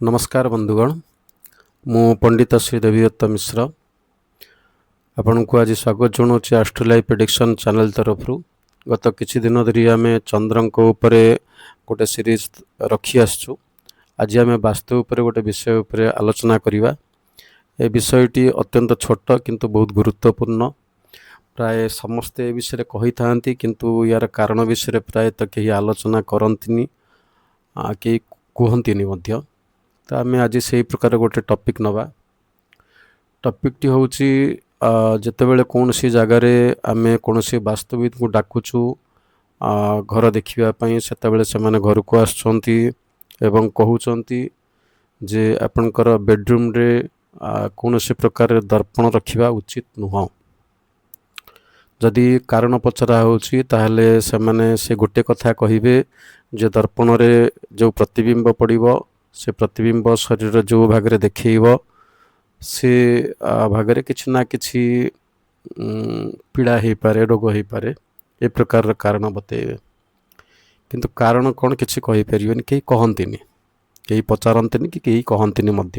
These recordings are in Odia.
ନମସ୍କାର ବନ୍ଧୁଗଣ, ମୁଁ ପଣ୍ଡିତ ଶ୍ରୀ ଦେବୀଦତ୍ତ ମିଶ୍ର ଆପଣଙ୍କୁ ଆଜି ସ୍ୱାଗତ ଜଣାଉଛି ଆଷ୍ଟ୍ରୋଲାଇଫ୍ ପ୍ରେଡିକ୍ସନ୍ ଚ୍ୟାନେଲ୍ ତରଫରୁ। ଗତ କିଛି ଦିନ ଧରି ଆମେ ଚନ୍ଦ୍ରଙ୍କ ଉପରେ ଗୋଟେ ସିରିଜ୍ ରଖି ଆସିଛୁ। ଆଜି ଆମେ ବାସ୍ତୁ ଉପରେ ଗୋଟେ ବିଷୟ ଉପରେ ଆଲୋଚନା କରିବା। ଏ ବିଷୟଟି ଅତ୍ୟନ୍ତ ଛୋଟ କିନ୍ତୁ ବହୁତ ଗୁରୁତ୍ୱପୂର୍ଣ୍ଣ। ପ୍ରାୟ ସମସ୍ତେ ଏ ବିଷୟରେ କହିଥାନ୍ତି, କିନ୍ତୁ ୟାର କାରଣ ବିଷୟରେ ପ୍ରାୟତଃ କେହି ଆଲୋଚନା କରନ୍ତିନି, କେହି କୁହନ୍ତିନି ମଧ୍ୟ। ତ ଆମେ ଆଜି ସେଇ ପ୍ରକାର ଗୋଟେ ଟପିକ୍ ନେବା। ଟପିକ୍ଟି ହେଉଛି, ଯେତେବେଳେ କୌଣସି ଜାଗାରେ ଆମେ କୌଣସି ବାସ୍ତୁବିଦଙ୍କୁ ଡାକୁଛୁ ଘର ଦେଖିବା ପାଇଁ, ସେତେବେଳେ ସେମାନେ ଘରକୁ ଆସୁଛନ୍ତି ଏବଂ କହୁଛନ୍ତି ଯେ ଆପଣଙ୍କର ବେଡ଼ରୁମ୍ରେ କୌଣସି ପ୍ରକାର ଦର୍ପଣ ରଖିବା ଉଚିତ ନୁହଁ। ଯଦି କାରଣ ପଚରା ହେଉଛି, ତାହେଲେ ସେମାନେ ସେ ଗୋଟେ କଥା କହିବେ ଯେ ଦର୍ପଣରେ ଯେଉଁ ପ୍ରତିବିମ୍ବ ପଡ଼ିବ, ସେ ପ୍ରତିବିମ୍ବ ଶରୀରର ଯେଉଁ ଭାଗରେ ଦେଖେଇବ, ସେ ଭାଗରେ କିଛି ନା କିଛି ପୀଡ଼ା ହେଇପାରେ, ରୋଗ ହେଇପାରେ। ଏ ପ୍ରକାରର କାରଣ ବତେଇବେ, କିନ୍ତୁ କାରଣ କ'ଣ କିଛି କହିପାରିବେନି। କେହି କହନ୍ତିନି, କେହି ପଚାରନ୍ତିନି କି କେହି କହନ୍ତିନି ମଧ୍ୟ।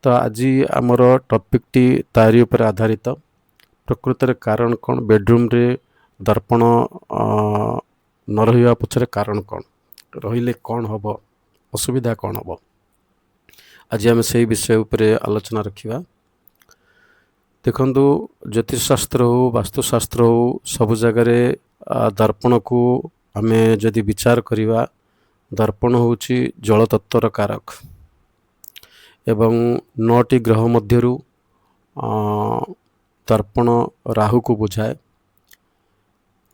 ତ ଆଜି ଆମର ଟପିକ୍ଟି ତାରି ଉପରେ ଆଧାରିତ। ପ୍ରକୃତରେ କାରଣ କ'ଣ? ବେଡ଼ରୁମ୍ରେ ଦର୍ପଣ ନ ରହିବା ପଛରେ କାରଣ କ'ଣ? ରହିଲେ କ'ଣ ହେବ? ଅସୁବିଧା କ'ଣ ହେବ? ଆଜି ଆମେ ସେଇ ବିଷୟ ଉପରେ ଆଲୋଚନା ରଖିବା। ଦେଖନ୍ତୁ, ଜ୍ୟୋତିଷଶାସ୍ତ୍ର ହଉ, ବାସ୍ତୁଶାସ୍ତ୍ର ହଉ, ସବୁ ଜାଗାରେ ଦର୍ପଣକୁ ଆମେ ଯଦି ବିଚାର କରିବା, ଦର୍ପଣ ହେଉଛି ଜଳତତ୍ତ୍ୱର କାରକ ଏବଂ ନଅଟି ଗ୍ରହ ମଧ୍ୟରୁ ଦର୍ପଣ ରାହୁକୁ ବୁଝାଏ।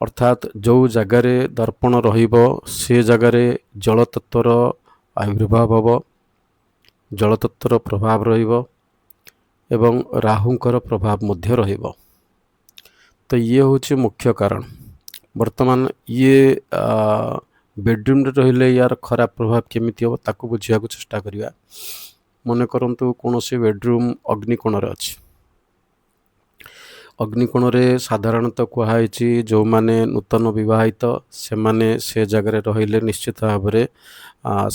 ଅର୍ଥାତ୍ ଯେଉଁ ଜାଗାରେ ଦର୍ପଣ ରହିବ, ସେ ଜାଗାରେ ଜଳତତ୍ତ୍ୱର ଆବିର୍ଭାବ ହେବ, ଜଳତତ୍ତ୍ୱର ପ୍ରଭାବ ରହିବ ଏବଂ ରାହୁଙ୍କର ପ୍ରଭାବ ମଧ୍ୟ ରହିବ। ତ ଇଏ ହେଉଛି ମୁଖ୍ୟ କାରଣ। ବର୍ତ୍ତମାନ ଇଏ ବେଡ଼ରୁମ୍ରେ ରହିଲେ ୟାର ଖରାପ ପ୍ରଭାବ କେମିତି ହେବ, ତାକୁ ବୁଝିବାକୁ ଚେଷ୍ଟା କରିବା। ମନେ କରନ୍ତୁ, କୌଣସି ବେଡ଼ରୁମ୍ ଅଗ୍ନିକୋଣରେ ଅଛି। ଅଗ୍ନିକୋଣରେ ସାଧାରଣତଃ କୁହାହେଇଛି, ଯେଉଁମାନେ ନୂତନ ବିବାହିତ, ସେମାନେ ସେ ଜାଗାରେ ରହିଲେ ନିଶ୍ଚିତ ଭାବରେ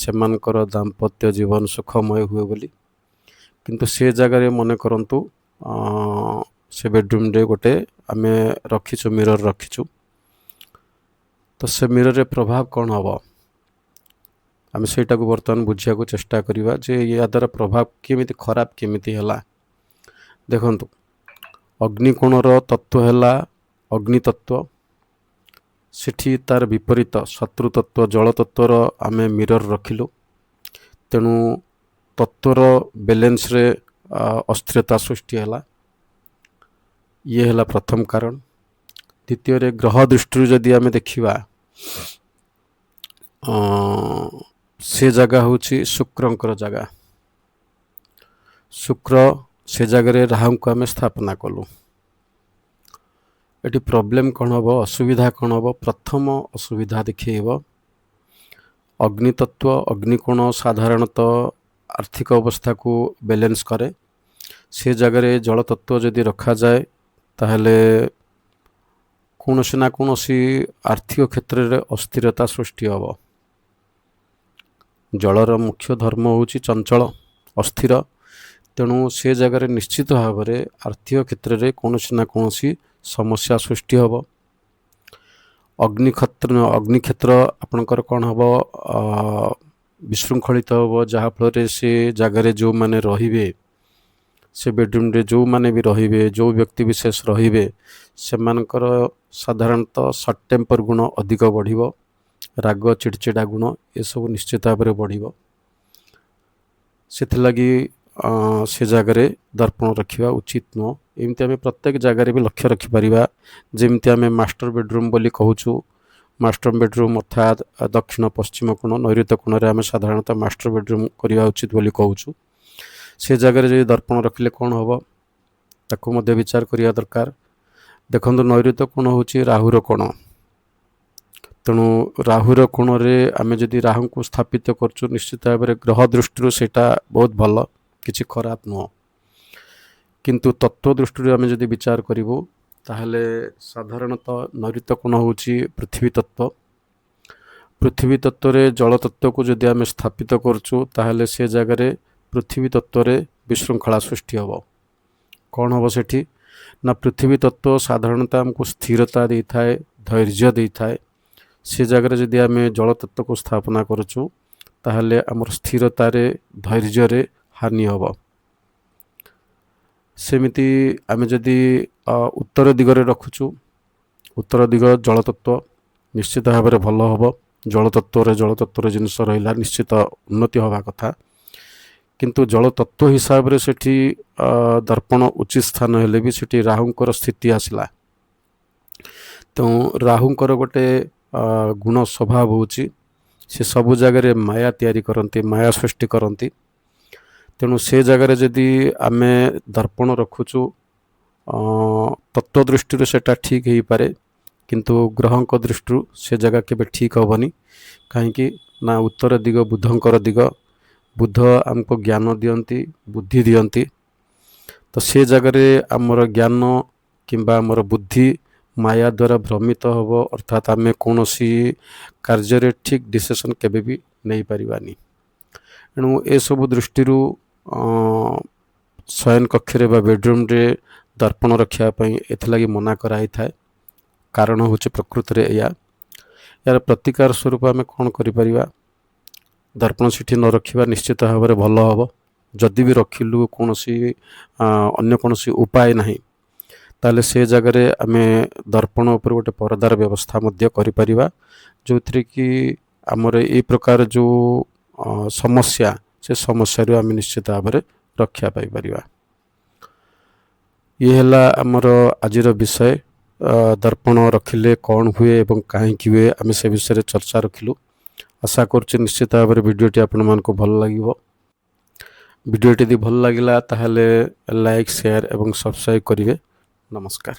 ସେମାନଙ୍କର ଦାମ୍ପତ୍ୟ ଜୀବନ ସୁଖମୟ ହୁଏ ବୋଲି। କିନ୍ତୁ ସେ ଜାଗାରେ ମନେ କରନ୍ତୁ, ସେ ବେଡ଼ରୁମ୍ରେ ଗୋଟେ ଆମେ ରଖିଛୁ, ମିରର ରଖିଛୁ, ତ ସେ ମିରରରେ ପ୍ରଭାବ କ'ଣ ହେବ? ଆମେ ସେଇଟାକୁ ବର୍ତ୍ତମାନ ବୁଝିବାକୁ ଚେଷ୍ଟା କରିବା ଯେ ୟା ଦ୍ୱାରା ପ୍ରଭାବ କେମିତି, ଖରାପ କେମିତି ହେଲା। ଦେଖନ୍ତୁ, ଅଗ୍ନିକୋଣର ତତ୍ତ୍ୱ ହେଲା ଅଗ୍ନି ତତ୍ତ୍ୱ। ସେଠି ତାର ବିପରୀତ ଶତ୍ରୁ ତତ୍ତ୍ୱ, ଜଳ ତତ୍ତ୍ୱର ଆମେ ମିରର ରଖିଲୁ। ତେଣୁ ତତ୍ତ୍ୱର ବାଲାନ୍ସରେ ଅସ୍ଥିରତା ସୃଷ୍ଟି ହେଲା। ଇଏ ହେଲା ପ୍ରଥମ କାରଣ। ଦ୍ୱିତୀୟରେ, ଗ୍ରହ ଦୃଷ୍ଟିରୁ ଯଦି ଆମେ ଦେଖିବା, ସେ ଜାଗା ହେଉଛି ଶୁକ୍ରଙ୍କର ଜାଗା। ଶୁକ୍ର, ସେ ଜାଗାରେ ରାହୁଙ୍କୁ ଆମେ ସ୍ଥାପନା କଲୁ। ଏଠି ପ୍ରୋବ୍ଲେମ୍ କ'ଣ ହେବ? ଅସୁବିଧା କ'ଣ ହେବ? ପ୍ରଥମ ଅସୁବିଧା ଦେଖେଇବ, ଅଗ୍ନିତତ୍ତ୍ୱ, ଅଗ୍ନିକୋଣ ସାଧାରଣତଃ ଆର୍ଥିକ ଅବସ୍ଥାକୁ ବାଲାନ୍ସ କରେ। ସେ ଜାଗାରେ ଜଳତତ୍ତ୍ୱ ଯଦି ରଖାଯାଏ, ତାହେଲେ କୌଣସି ନା କୌଣସି ଆର୍ଥିକ କ୍ଷେତ୍ରରେ ଅସ୍ଥିରତା ସୃଷ୍ଟି ହେବ। ଜଳର ମୁଖ୍ୟ ଧର୍ମ ହେଉଛି ଚଞ୍ଚଳ, ଅସ୍ଥିର। ତେଣୁ ସେ ଜାଗାରେ ନିଶ୍ଚିତ ଭାବରେ ଆର୍ଥିକ କ୍ଷେତ୍ରରେ କୌଣସି ନା କୌଣସି ସମସ୍ୟା ସୃଷ୍ଟି ହେବ। ଅଗ୍ନିକ୍ଷେତ୍ର ଆପଣଙ୍କର କ'ଣ ହେବ? ବିଶୃଙ୍ଖଳିତ ହେବ, ଯାହାଫଳରେ ସେ ଜାଗାରେ ଯେଉଁମାନେ ରହିବେ, ସେ ବେଡ଼ରୁମ୍ରେ ଯେଉଁମାନେ ବି ରହିବେ, ଯେଉଁ ବ୍ୟକ୍ତି ବିଶେଷ ରହିବେ, ସେମାନଙ୍କର ସାଧାରଣତଃ ସର୍ଟ ଟେମ୍ପର ଗୁଣ ଅଧିକ ବଢ଼ିବ। ରାଗ, ଚିଡ଼ଚିଡ଼ା ଗୁଣ ଏସବୁ ନିଶ୍ଚିତ ଭାବରେ ବଢ଼ିବ। ସେଥିଲାଗି ସେ ଜାଗାରେ ଦର୍ପଣ ରଖିବା ଉଚିତ ନୁହଁ। ଏମିତି ଆମେ ପ୍ରତ୍ୟେକ ଜାଗାରେ ବି ଲକ୍ଷ୍ୟ ରଖିପାରିବା। ଯେମିତି ଆମେ ମାଷ୍ଟର ବେଡ଼ରୁମ୍ ବୋଲି କହୁଛୁ, ମାଷ୍ଟର ବେଡ଼ରୁମ୍ ଅର୍ଥାତ୍ ଦକ୍ଷିଣ ପଶ୍ଚିମ କୋଣ, ନୈଋତ୍ୟ କୋଣରେ ଆମେ ସାଧାରଣତଃ ମାଷ୍ଟର ବେଡ଼ରୁମ୍ କରିବା ଉଚିତ ବୋଲି କହୁଛୁ। ସେ ଜାଗାରେ ଯଦି ଦର୍ପଣ ରଖିଲେ କ'ଣ ହେବ, ତାକୁ ମଧ୍ୟ ବିଚାର କରିବା ଦରକାର। ଦେଖନ୍ତୁ, ନୈଋତ୍ୟ କୋଣ ହେଉଛି ରାହୁର କୋଣ। ତେଣୁ ରାହୁର କୋଣରେ ଆମେ ଯଦି ରାହୁଙ୍କୁ ସ୍ଥାପିତ କରୁଛୁ, ନିଶ୍ଚିତ ଭାବରେ ଗ୍ରହ ଦୃଷ୍ଟିରୁ ସେଇଟା ବହୁତ ଭଲ, କିଛି ଖରାପ ନୁହଁ। କିନ୍ତୁ ତତ୍ତ୍ୱ ଦୃଷ୍ଟିରୁ ଆମେ ଯଦି ବିଚାର କରିବୁ, ତାହେଲେ ସାଧାରଣତଃ ନୈଋତ୍ୟ କୋଣ ହେଉଛି ପୃଥିବୀ ତତ୍ତ୍ୱ। ପୃଥିବୀ ତତ୍ତ୍ୱରେ ଜଳ ତତ୍ତ୍ୱକୁ ଯଦି ଆମେ ସ୍ଥାପିତ କରୁଛୁ, ତାହେଲେ ସେ ଜାଗାରେ ପୃଥିବୀ ତତ୍ତ୍ୱରେ ବିଶୃଙ୍ଖଳା ସୃଷ୍ଟି ହେବ। କ'ଣ ହେବ ସେଠି ନା, ପୃଥିବୀ ତତ୍ତ୍ୱ ସାଧାରଣତଃ ଆମକୁ ସ୍ଥିରତା ଦେଇଥାଏ, ଧୈର୍ଯ୍ୟ ଦେଇଥାଏ। ସେ ଜାଗାରେ ଯଦି ଆମେ ଜଳ ତତ୍ତ୍ୱକୁ ସ୍ଥାପନା କରୁଛୁ, ତାହେଲେ ଆମର ସ୍ଥିରତାରେ, ଧୈର୍ଯ୍ୟରେ ହାନି ହେବ। ସେମିତି ଆମେ ଯଦି ଉତ୍ତର ଦିଗରେ ରଖୁଛୁ, ଉତ୍ତର ଦିଗ ଜଳତତ୍ତ୍ୱ, ନିଶ୍ଚିତ ଭାବରେ ଭଲ ହେବ। ଜଳତତ୍ତ୍ୱରେ ଜିନିଷ ରହିଲା, ନିଶ୍ଚିତ ଉନ୍ନତି ହେବା କଥା। କିନ୍ତୁ ଜଳତତ୍ତ୍ୱ ହିସାବରେ ସେଠି ଦର୍ପଣ ଉଚିତ ସ୍ଥାନ ହେଲେ ବି ସେଠି ରାହୁଙ୍କର ସ୍ଥିତି ଆସିଲା। ତେଣୁ ରାହୁଙ୍କର ଗୋଟେ ଗୁଣ ସ୍ୱଭାବ ହେଉଛି, ସେ ସବୁ ଜାଗାରେ ମାୟା ତିଆରି କରନ୍ତି, ମାୟା ସୃଷ୍ଟି କରନ୍ତି। ତେଣୁ ସେ ଜାଗାରେ ଯଦି ଆମେ ଦର୍ପଣ ରଖୁଛୁ, ତତ୍ତ୍ୱ ଦୃଷ୍ଟିରୁ ସେଟା ଠିକ୍ ହେଇପାରେ, କିନ୍ତୁ ଗ୍ରହଙ୍କ ଦୃଷ୍ଟିରୁ ସେ ଜାଗା କେବେ ଠିକ୍ ହେବନି। କାହିଁକି ନା ଉତ୍ତର ଦିଗ ବୁଧଙ୍କର ଦିଗ। ବୁଧ ଆମକୁ ଜ୍ଞାନ ଦିଅନ୍ତି, ବୁଦ୍ଧି ଦିଅନ୍ତି। ତ ସେ ଜାଗାରେ ଆମର ଜ୍ଞାନ କିମ୍ବା ଆମର ବୁଦ୍ଧି ମାୟା ଦ୍ୱାରା ଭ୍ରମିତ ହେବ, ଅର୍ଥାତ୍ ଆମେ କୌଣସି କାର୍ଯ୍ୟରେ ଠିକ୍ ଡିସିସନ୍ କେବେ ବି ନେଇପାରିବାନି। ଏଣୁ ଏସବୁ ଦୃଷ୍ଟିରୁ ଶୟନ କକ୍ଷରେ ବା ବେଡ଼ରୁମ୍ରେ ଦର୍ପଣ ରଖିବା ପାଇଁ ଏଥିଲାଗି ମନା କରାହେଇଥାଏ। କାରଣ ହେଉଛି ପ୍ରକୃତରେ ଏଇଆ। ଏହାର ପ୍ରତିକାର ସ୍ୱରୂପ ଆମେ କ'ଣ କରିପାରିବା? ଦର୍ପଣ ସେଠି ନ ରଖିବା ନିଶ୍ଚିତ ଭାବରେ ଭଲ ହେବ। ଯଦି ବି ରଖିଲୁ, କୌଣସି ଅନ୍ୟ କୌଣସି ଉପାୟ ନାହିଁ, ତାହେଲେ ସେ ଜାଗାରେ ଆମେ ଦର୍ପଣ ଉପରେ ଗୋଟେ ପରଦାର ବ୍ୟବସ୍ଥା ମଧ୍ୟ କରିପାରିବା, ଯେଉଁଥିରେ କି ଆମର ଏଇ ପ୍ରକାର ଯେଉଁ ସମସ୍ୟା, ସେ ସମସ୍ୟାରୁ ଆମେ ନିଶ୍ଚିତ ଭାବରେ ରକ୍ଷା ପାଇପାରିବା। ଇଏ ହେଲା ଆମର ଆଜିର ବିଷୟ। ଦର୍ପଣ ରଖିଲେ କ'ଣ ହୁଏ ଏବଂ କାହିଁକି ହୁଏ, ଆମେ ସେ ବିଷୟରେ ଚର୍ଚ୍ଚା ରଖିଲୁ। ଆଶା କରୁଛି ନିଶ୍ଚିତ ଭାବରେ ଭିଡ଼ିଓଟି ଆପଣମାନଙ୍କୁ ଭଲ ଲାଗିବ। ଭିଡ଼ିଓଟି ଯଦି ଭଲ ଲାଗିଲା, ତାହେଲେ ଲାଇକ୍, ସେୟାର ଏବଂ ସବସ୍କ୍ରାଇବ୍ କରିବେ। ନମସ୍କାର।